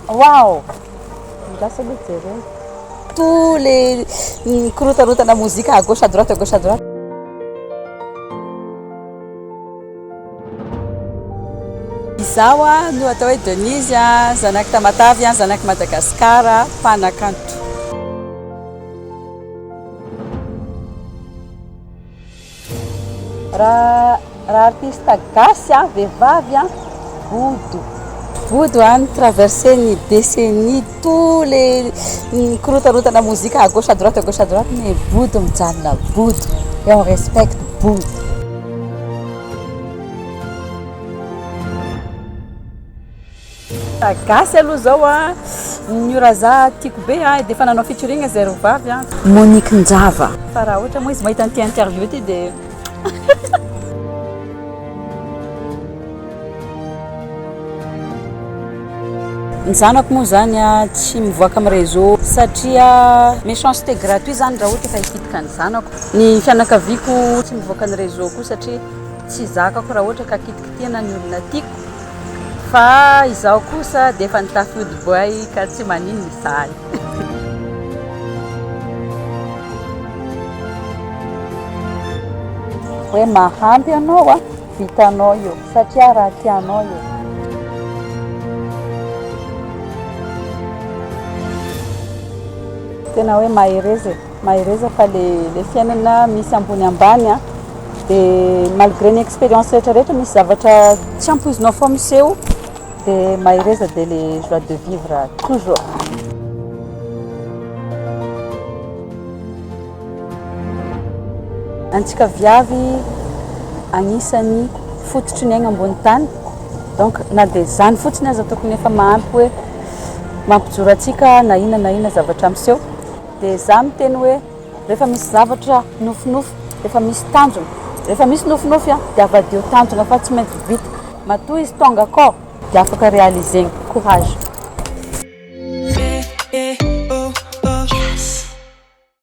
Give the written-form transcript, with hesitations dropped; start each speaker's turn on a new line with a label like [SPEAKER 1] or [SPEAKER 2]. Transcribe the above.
[SPEAKER 1] Waouh! Andraso aloha jerena. Tous les mikorotarotana mozika à gauche à droite à gauche à droite. Izaho no atao hoe Denise, zanak'i Tamatave, zanak'i Madagasikara, mpanakanto. Raha raha artiste gasy a, vehivavy a, Bodo. Bodo a ni-traverser ny décennie tous les mikorotarotana mozika à gauche à droite à gauche à droite mais Bodo mijanona Bodo et on respecte Bodo. Gasy aloha zao a, ny Raza tiako be a, dia efa nanao featuring zay roa vavy a. Monique Njava. Fa raha ohatra moa izy mahita an'ity interview ity dia. Ny zanako moa zany a tsy mivoaka amin'ny réseau satria méchanceté gratuit zany raha ohatra ka hikitika ny zanako. Ny fianakaviako tsy mivoaka ny réseau koa satria tsy zakako raha ohatra ka kitikitihana ny olona tiako. Fa izaho kosa dia efa nitafy hodi-boay ka tsy maninona izany. Hoe mahampy anao a, vitanao io satria raha tianao io. Tena hoe mahereza e, mahereza fa le le fiainana misy ambony ambany a, de malgré ny expérience rehetra rehetra misy zavatra tsy ampoizinao fao miseho de mahereza de le joie de vivre toujours. Antsika viavy agnisan'ny fototry ny aigna ambony tany donc na dia zany fotsiny aza tokony efa mahampy hoe mampijoro antsika na inona na inona zavatra miseho dia za miteny hoe rehefa misy zavatra nofinofy rehefa misy tanjona rehefa misy nofinofy a dia avadio tanjona fa tsy maintsy vita matoa izy tonga akao dia afaka réaliser courage.